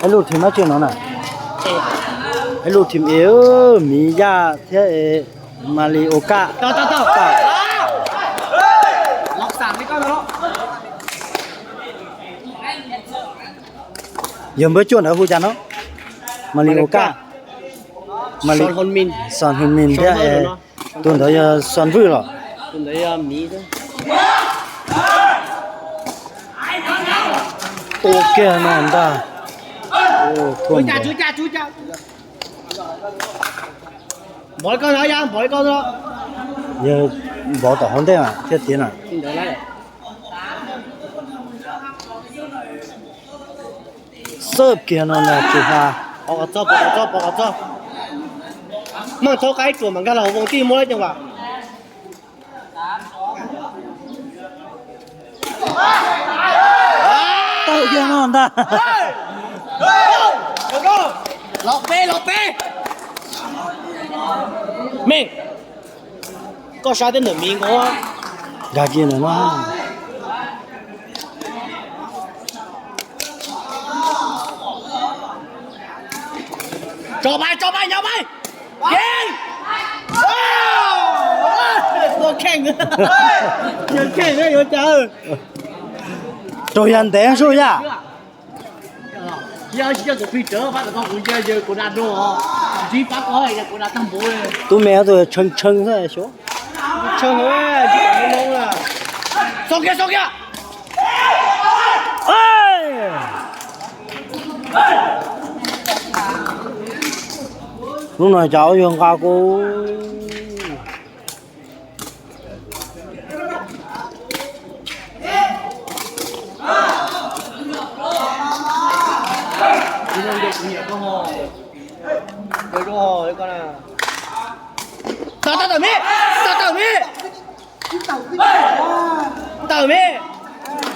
ໃຫ້ລູກທີມມາເຈີໜ່ອຍນະ ໃຫ້ລູກທີມເອ ເອີ ມີຢາແທ້ເອ ມາລິໂອກະ ເຈົ້າ ເຈົ້າ ເຈົ້າ ເຈົ້າ ລັອກສາມນີ້ກ່ອນເນາະ ຢ້ຳເບີຈວນເອົາຜູ້ຈັດເນາະ ມາລິໂອກະ ມາລິ ຊອນ ຮຸນມິນ ຊອນ ຮຸນມິນ ຊອນ ເອີ ເນາະ. ຕຸນເດີຍາຊອນວືຫຼໍ ຕຸນເດີຍາມີເດີ ໂອເຄນອນດາ ໂອ້ ໂຄນ ຈູຈາ ຈູຈາ ຈູຈາ ບອລກ່ອນເນາະ ຍາມ ບອລກ່ອນເນາະ ຍາມ ບອລຕໍ່ຮອນແດງອະ ເທດເທນອະ ຕຸນເດີຍາ ເສີບເກຍນອນແລ້ວ ຈູຮາ ອອກກະຈອກ ອອກກະຈອກ ອອກກະຈອກ ມັນໂຊກາຍຕົວມັນກະລາວວົງຕີມົ້ວໄດ້ຈັງຫວະ ເຕີເກຍນອນດາ ລັອກເປ ລັອກເປ ເມັງ ກໍຊາເຕັນເດີມີງກໍ ກາເກນນະ ຈ່ອໄປ ຈ່ອໄປ ຍາວໄປ ຍິງ ໂອ້ ຕົວແຂງ ຕົວແຂງເລີຍ ໂຍຈາ ໂຕຍັນແຕງຊູຢາ ຍາຊິຈະໄປເຈີ ບາດກໍກູເຈີໂກດາໂດ ຈີປັກເອີຍ ໂກດາຕັມໂບເລີຍ ຕູ້ແມວໂຕເຊີງໆ ເຊີງເອີຍ ຈີປັກໂລງລະ ສອງເກຍ ສອງເກຍ ເອີຍ ລຸງໜ້ອຍຈະເອົາຢູ່ກາໂກ ຕາຕາຕາມີ ຕາຕາມີ ຕາມີ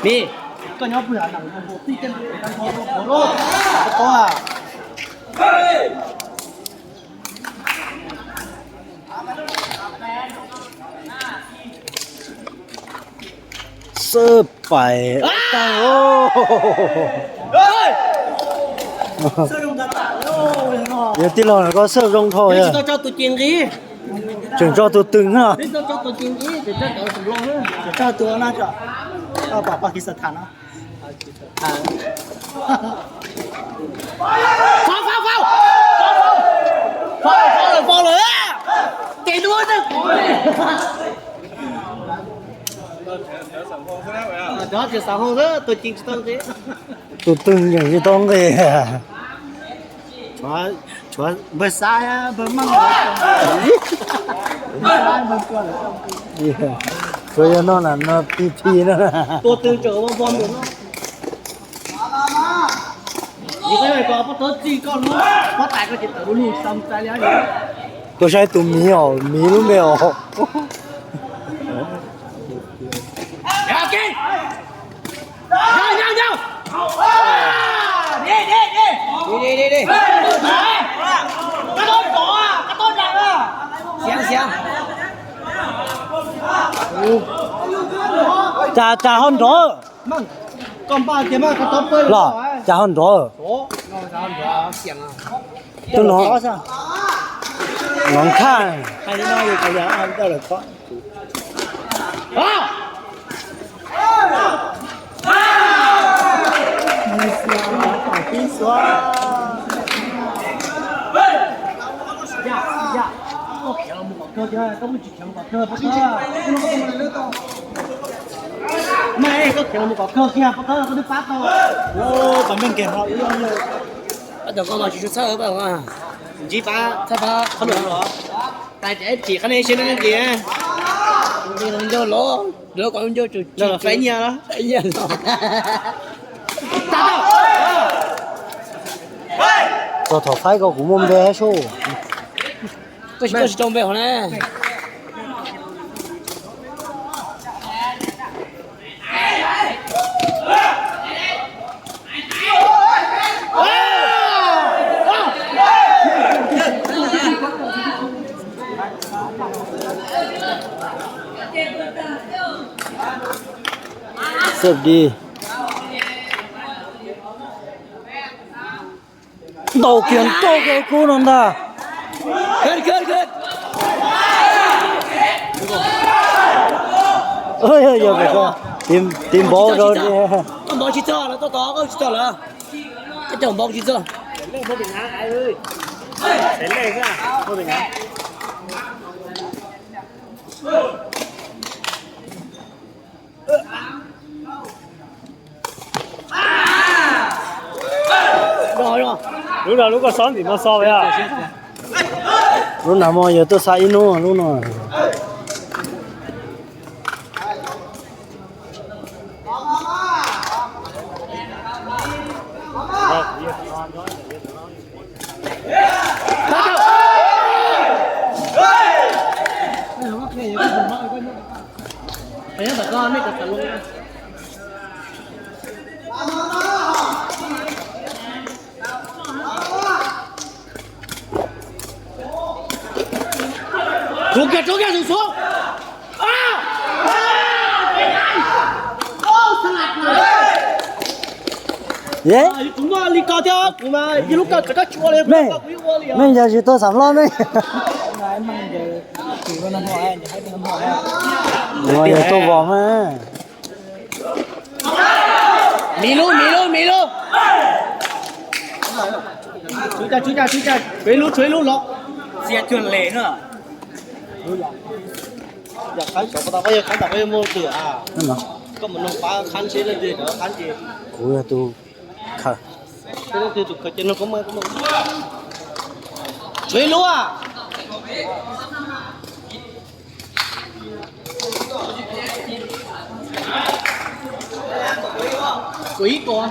ມີ ກໍຍອມເບື່ອໜັງໂບຕິເຕັມໂບໂລ ໂອ້ ເສີບໄປ ໂອ້ ເດີຍວຕິລອງກໍເສີບລົງທໍ່ເດີ ເຈົ້າຕົວຈິງອີ ເຈົ້າຕົວຕຶງເນາະ ເຈົ້າຕົວຈິງອີ ເຈົ້າຕົວສຳລອງເດີ ເຈົ້າຕົວໜ້າຈະ ເຈົ້າປາກປາກິສຖານເນາະ. ຟາວ ຟາວ ຟາວ ຟາວ ຟາວ ຟາວ ເຕະດ້ວຍນະ ດອດຈະສາມໂຮງເດີ ຕົວຈິງຈະຕ້ອງເຕະ ຕົວຕຶງຢ່າງຈະຕ້ອງເຕະ ຊວນ ເບີຊ້າຍ ເບີມັນ ເບີຊ້າຍ ເບີຂວາ ໂຕຍານອນນະ ນອນພີໆ ນັ້ນນະ ໂຕຕຶງເຈີວ່າບອນເດີເນາະ ນີ້ກໍໄດ້ກໍບໍ່ເຕີຈີກ່ອນເນາະ ບໍ່ຕາຍກໍຈະເຕີລູກຊ້ຳໃຈແລ້ວນີ້ ໂຕໃຊ້ໂຕໝີອອກ ໝີລູກແມວອອກ ຢາວກິນ ຍາວ ຍາວ ຍາວ ເດ້ ເດ້ ເດ້ ເດ້ ເດ້ ກະໂດດ ກະໂດດດັງ ສຽງ ສຽງ ຈາ ຈາຮອນໂດ ມັນ ກ່ອມປາກເກມມາກະຕົບເປີຍ ລະ ຈາຮອນໂດ ໂອ້ ຈາຮອນໂດ ສຽງ ຕົວໜອງ ໜອງຂ້າ ໃຫ້ນ້ອຍຢູ່ກະຢ່າເອົາເຈົ້າລະເຄາະ ກໍຖອກໄຟກໍກູມົມແບໂຊ ກໍຊິ ກໍຊິຈົ່ມແບຫັ້ນແຫຼະ. ເສີບດີ.倒拳倒给孤龙的。 Good, good, good. 哎呀，要不要？Team, team ball 都是。 Ball 去做了，到到，去做了。这种 ball 去做。 Luna, Luna, só, não só, velho. Luna, mo, yo tô saindo, Luna. Joget, joget, joget. 耶！ Meng, meng, ya si to samlo, meng. 我也做我们。 Milu, Milu, Milu. 追加，追加，追加，追路，追路，落。 อยากขายของ แต่ว่ายังขาย แต่ว่ายังโมเสืออ่ะ นั่นเหรอ ก็มันลงปลาคันเชลเลย เดี๋ยวคันเจ กูจะดูค่ะ เชลเลย ถูกเขาเจนเขามา ช่วยรู้อ่ะ กูอีกก่อน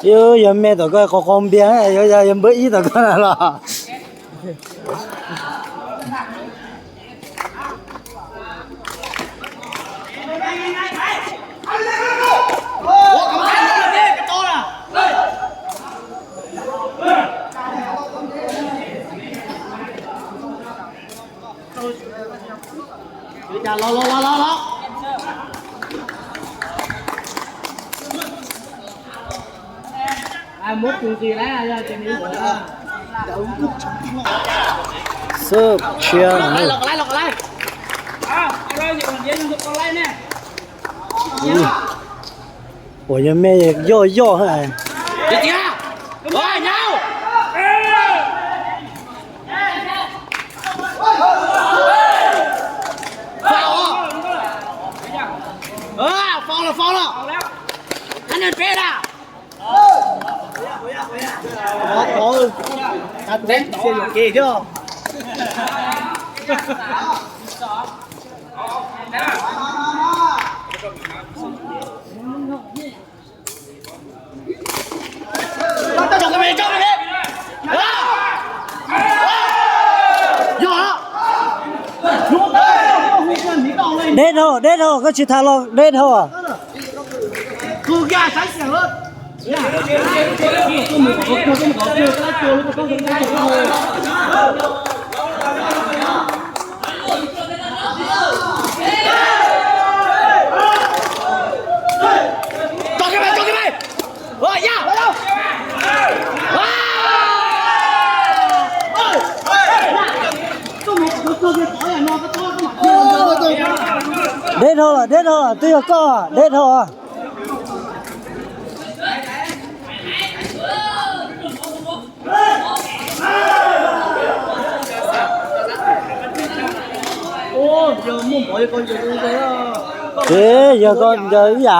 Yo, yo me tocó con bien, yo ya yo voy y tocó la. Sub, sia. โอ้ย แม่ย่อๆ ให้ ฟาวล์ เออ ฟาวล์ละ ฟาวล์ละ อันนั้นเป๊ะละ โอ้โห ตัดแว่นเสียอยู่เกย์เด้อ เด็ดเหาะ เด็ดเหาะ ก็สิทาลอก เด็ดเหาะอะ เด็ดเหาะ เด็ดเหาะ ตัวก็เด็ดเหาะ เอ้ย อย่าก่อน อย่า อย่า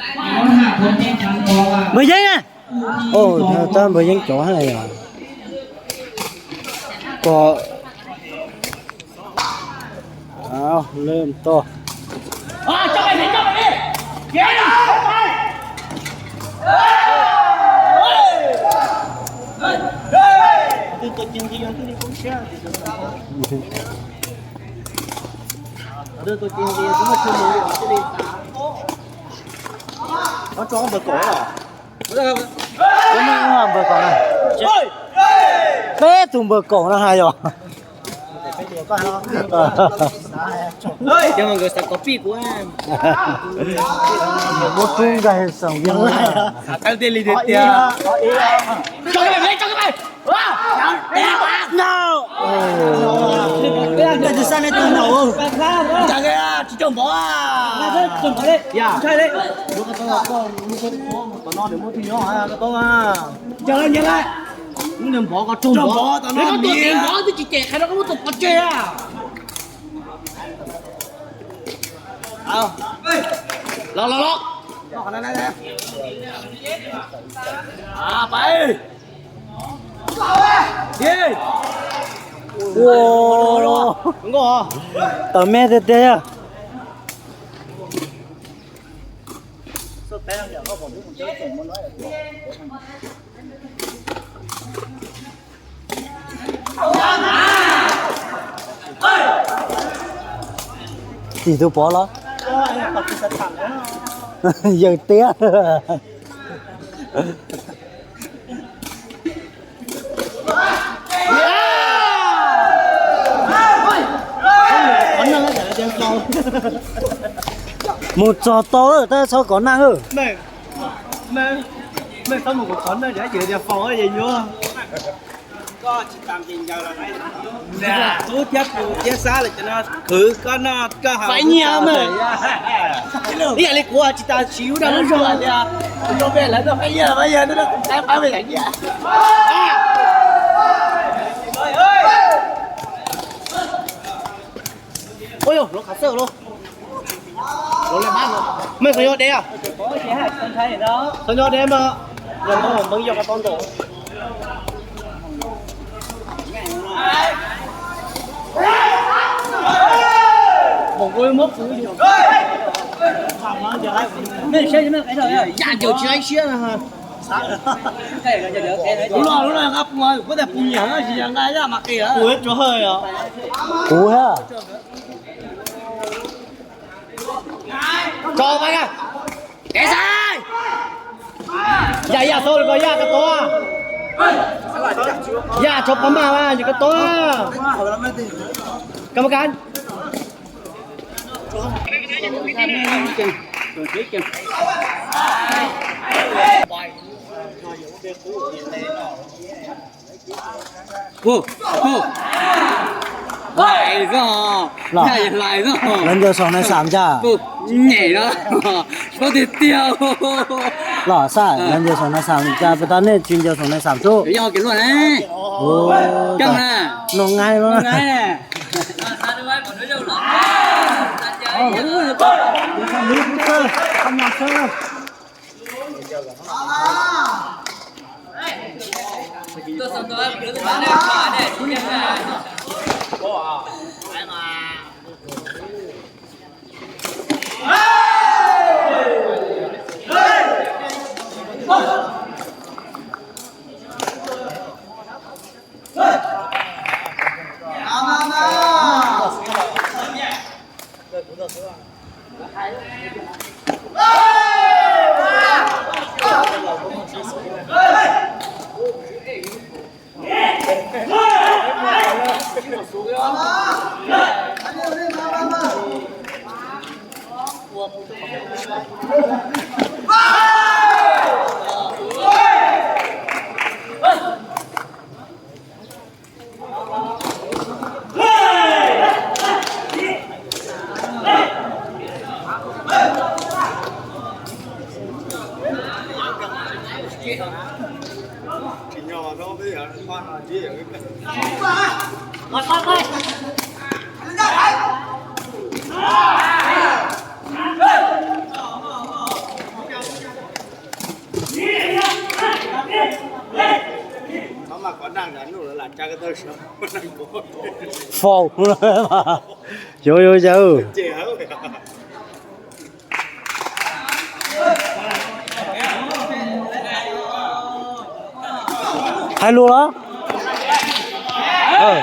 ເບີຍຽງນະ ໂອ້ ຕາມເບີຍຽງຈໍໃຫ້ ກໍ ເອົາ ເລີ່ມຕໍ່ Có cho bờ cổ à? Có mang bờ cổ này. Tết thùng bờ cổ nó hay rồi. Cho mọi người sẽ có pi của em. Một thùng gầy sòng viên. Sao tao đi đi đi. Cho cái này, cho cái này. No. Dah susah ni tu no. Jangan ah, cucung bawah. Ya. Lu kata kau, lu kata kau, kau nak demo tu nyo ah, kau tahu ah. Jalan jalan. Lu nem bawah kau tung bawah, tak nak dia. Kau tu cicek, kalau kamu tu pecah ya. Au. Lok lok lok. Apa eh? Wow. Tao mẹ tê tê à. Chỉ tụi bó lắm. Giờ té. Một trò to ơ, ta sao có năng ơ. Mày, mày, mày sao một con nó giá trị tiền phòng ấy vậy nhớ. Có chỉ tạm tiền giờ là đấy. Nè, tú tiếp, tú tiếp xá là cho nó khử, có nó, có hào. Phải nhiều mà. Ý là của chị ta xíu đâu nó rồi. Nó về lại nó phải nhiều, bây giờ nó cũng sáng phá về lại nha. Ôi dồi, nó khá sợ luôn. Nó lại bắt rồi. Mày phải vô đeo. Có chế hại con thấy đó. Tao nhớ đeo mà. Giờ nó mày vô cái con tổ. Một cái mốc thứ gì. Mày xem, mày cái đó. Dạ, kiểu chỉ ai xếp nè hả? Đúng rồi, đúng rồi, ngập mà, có thể bùng nhảy nó chỉ là ngay ra mà kìa. Ủa, hết trò hơi à? Ủa hả? Cho bác à. ເອຊາຍ ຢ່າ ຢ່າໂຊນກໍຢ່າກະຕົວ ຢ່າຊົກພະມ້າວ່າຢ່າກະຕົວ ກຳມະການ. ໂອ້ ໂອ້ ຫຼາຍຊະ ຫຼາຍຊະ ເງິນຢູ່ສອງໃນສາມຈ້າ ໂອ້ ໃຫຍ່ເນາະ ບໍ່ຕິດຕຽວ ຫຼໍ່ຊາ ເອີ ເງິນຢູ່ສອງໃນສາມຈ້າ ປະຕານນີ້ຊິນຢູ່ສອງໃນສາມໂຊ ຢ່າເອົາກິນລ້ວນ ໂອ້ ຈັງນະ ນ້ອງງ່າຍເນາະ ນ້ອງງ່າຍນະ ເອົາ ເອົາ ເອົາ ເອົາ Mama có đang đắn đủ là chả có tao sao. Đang có. Phao. Yo, yo, yo. Chè hả? ໃຫ້ລູກເນາະ ເອີ.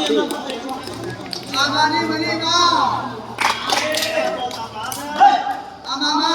ມາ ມານີ້ ມານີ້ ມາ ມາ ມາ ມາ.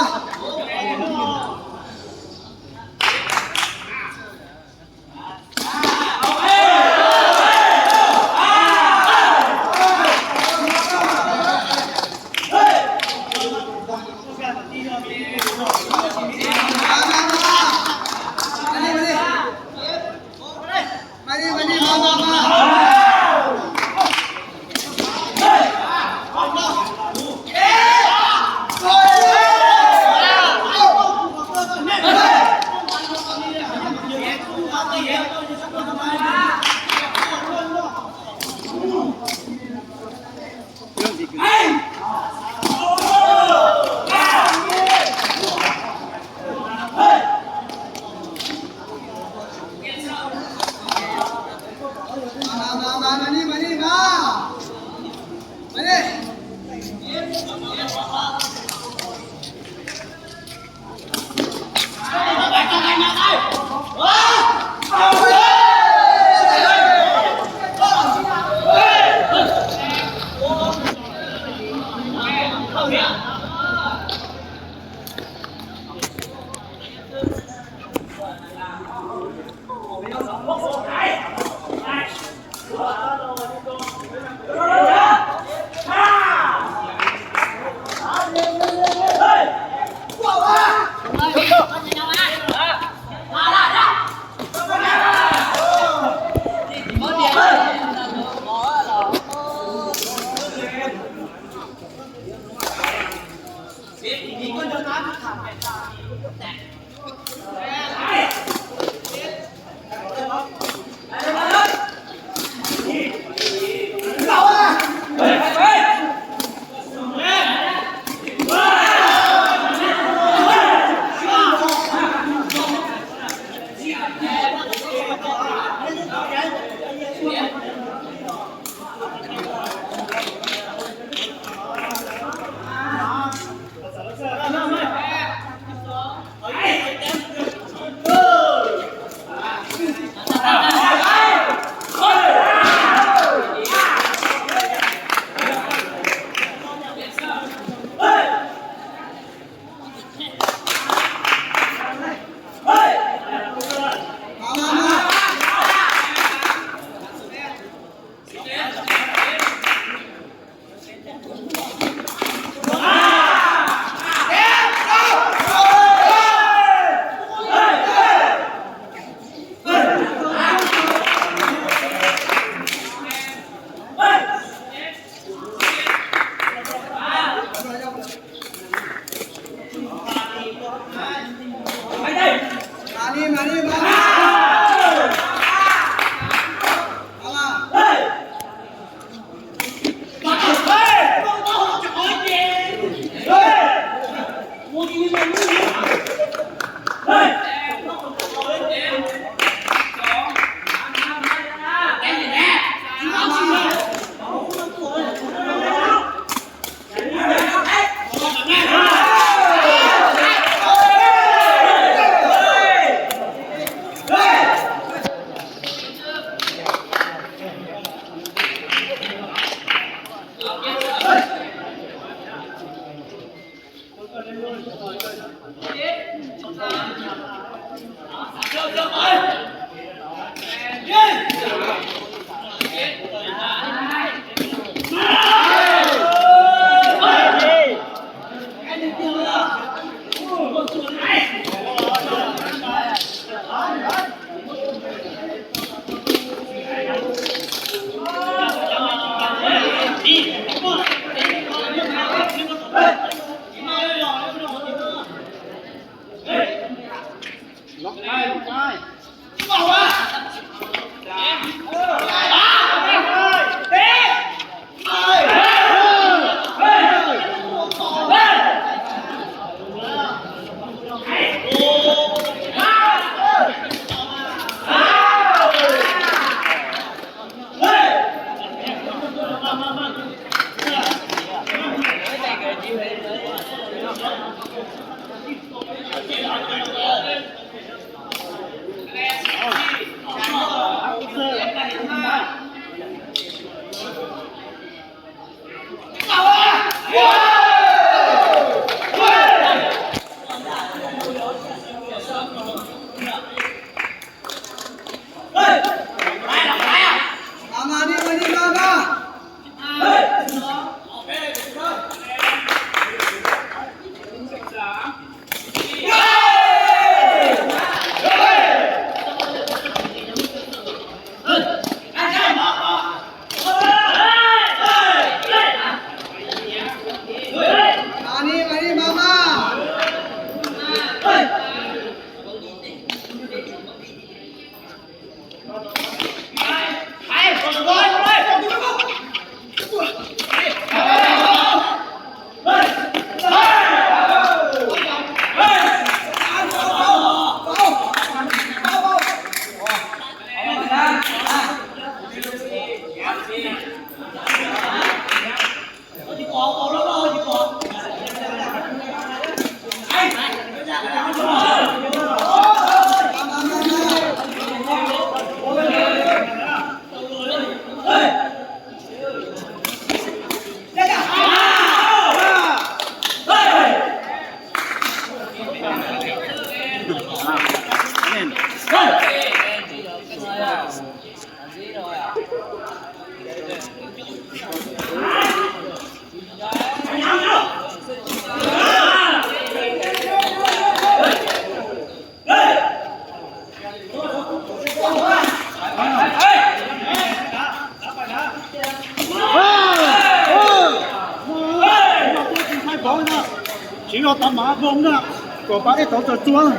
ມາ ມາ ມາ ມານີ້ ມານີ້ ມາ ມານີ້. ລັອກໄປ ລັອກໄປ.只要打马蜂呢，狗把一头的钻。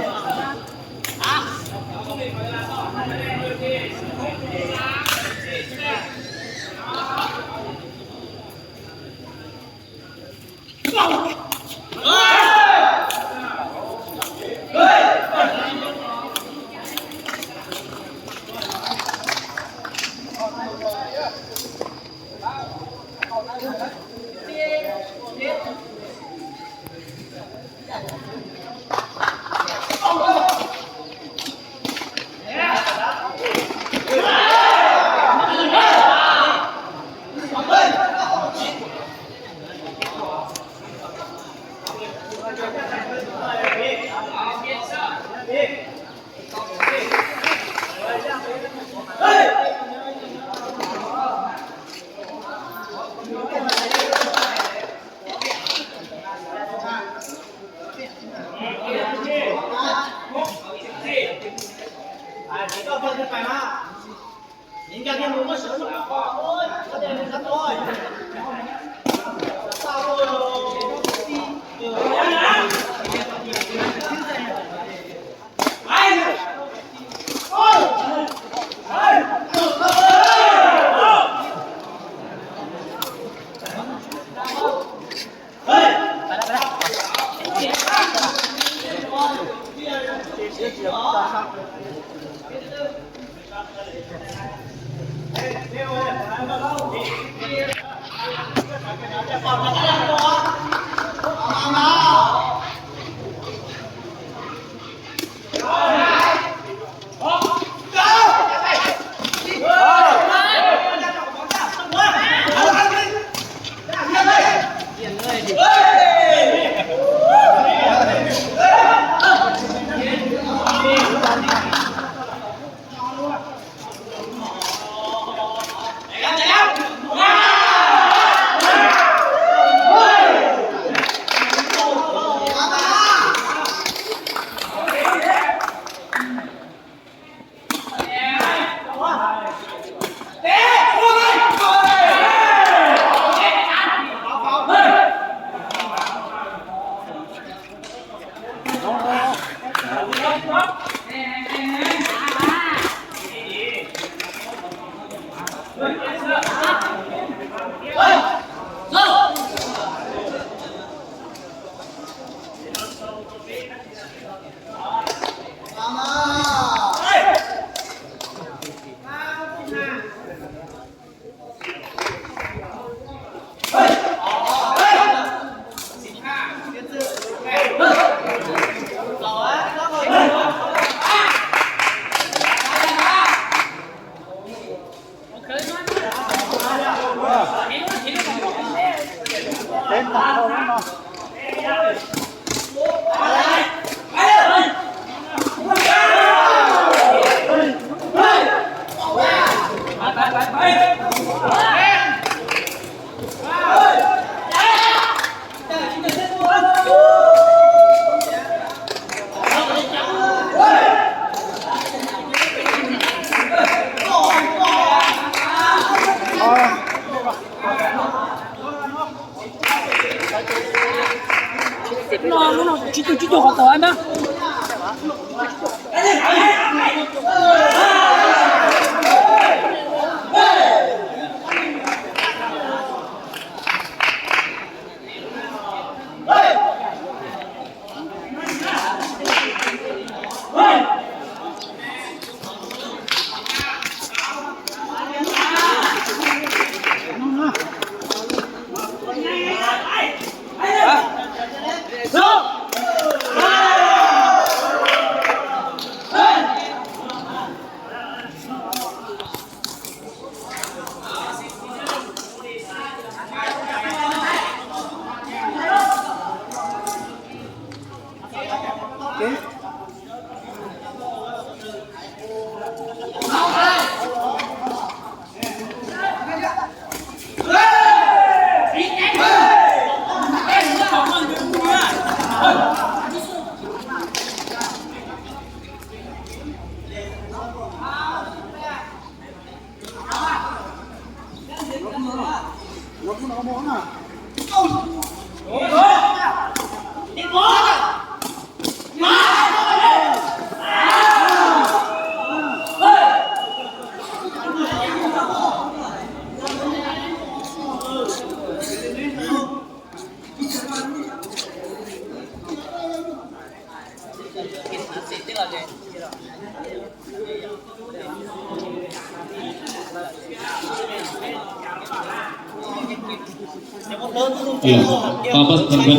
ເອີ ເອີ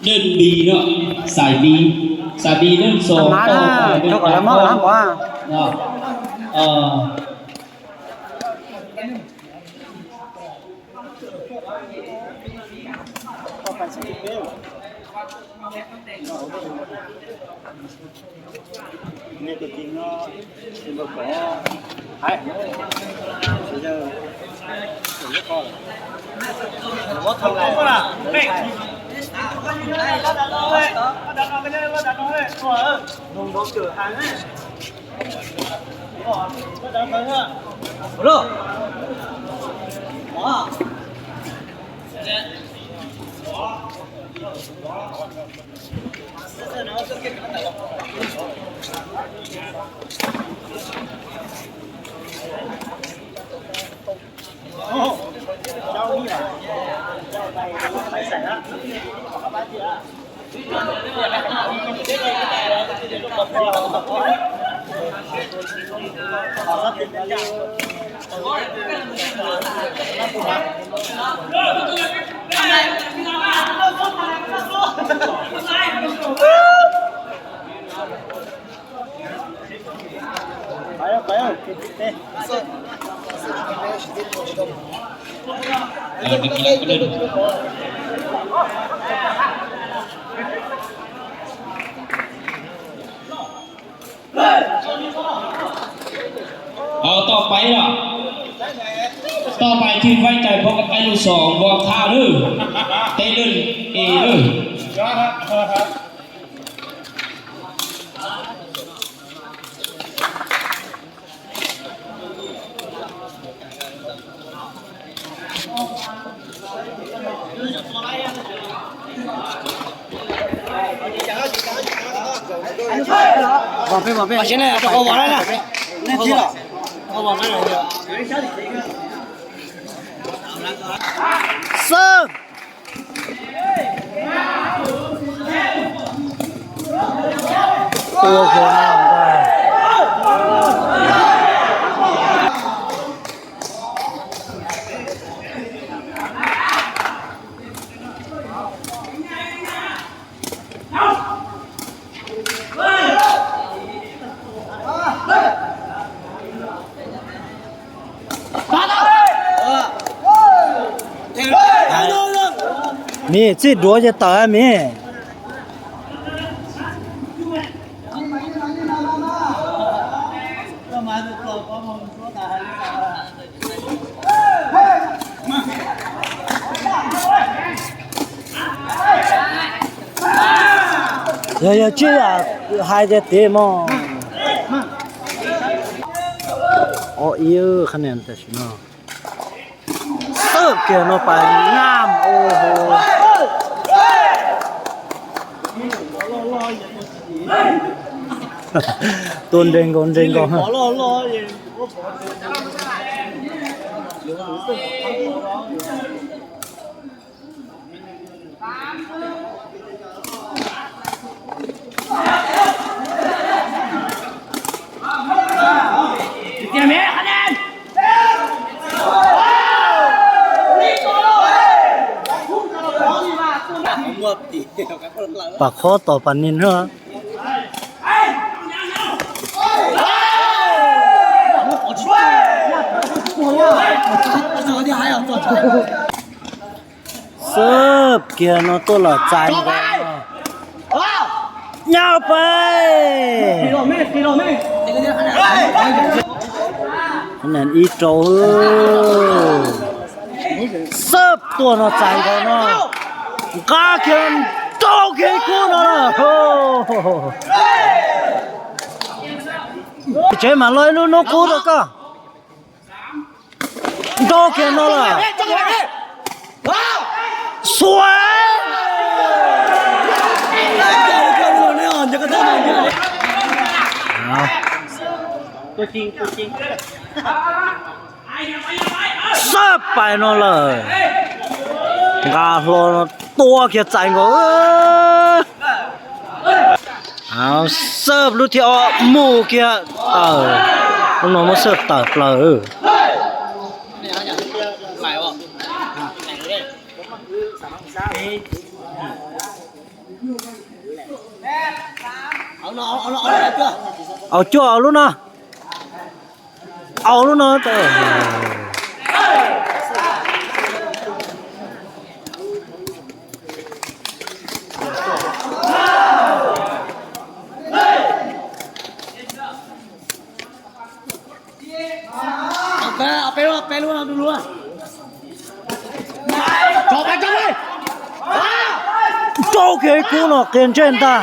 ເດີນດີເນາະ ສາຍດີ ສາຍດີ ໜຶ່ງ ສອງ ມາ ເຈົ້າກໍລະມອງນຳວ່າ ເນາະ ເອີ. ເອົາ ຕໍ່ໄປເນາະ ຕໍ່ໄປທີມໄວ້ໃຈ ພົບກັບໄອໂລສອງ ວອງທ່າເດີ ເຕະເດີນເອເດີ. ມີຊິດູຈະເຕີມີ. ເອີ ເອີ ເອີ ເອີ ເອີ ເອີ ເອີ ເອີ ເອີ ເອີ ເອີ ຄະແນນແຕ່ຊິເນາະ. ເສີບເກມເນາະ ໄປງາມ ໂອ້ໂຫ ໂດນເດ້ງ ໂດນເດ້ງກ່ອນ. ປາກຄໍຕໍ່ປານິນເນາະ. ເສີບເກມເນາະ ໂຕລະຈາຍ ຍາວໄປ ນັ້ນອີໂຕ ເສີບຕົວເນາະ ຈາຍເນາະ ກາເກມ ໂຕເກມກູເນາະ ໂອ້ໂຫ ເຈມາລອຍລູກນົກກູດະກະ. ໂຕເກມເນາະລະ ສວຍ ເອົາ ຕົວຈິງ ຕົວຈິງ ເສີບໄປເນາະເລີຍ ກາໂລ ຕົວເຂດໃສ່ກໍ ເອີ ເອົາ ເສີບລູກທີ່ອອກໝູ່ເກຍ ເອີ ນ້ອງມາເສີບຕາເປົ່າ ເອີ ເອົາເນາະ ເອົາເນາະ ເອົາເນາະ ເອົາເນາະ ເອົາເນາະ ເອົາເນາະ ເອົາເນາະ ເອົາເນາະ ເອົາເນາະ ເອົາເນາະ ເອົາເນາະ ເອົາເນາະ ເອົາເນາະ ເອົາເນາະ ເອີ ເອົາໄປ ເອົາໄປ ເອົາໄປ ເອົາໄປ ເອົາໄປ ເອົາໄປ ໂອເຄ ກູເນາະ ເກນເຈນຕາ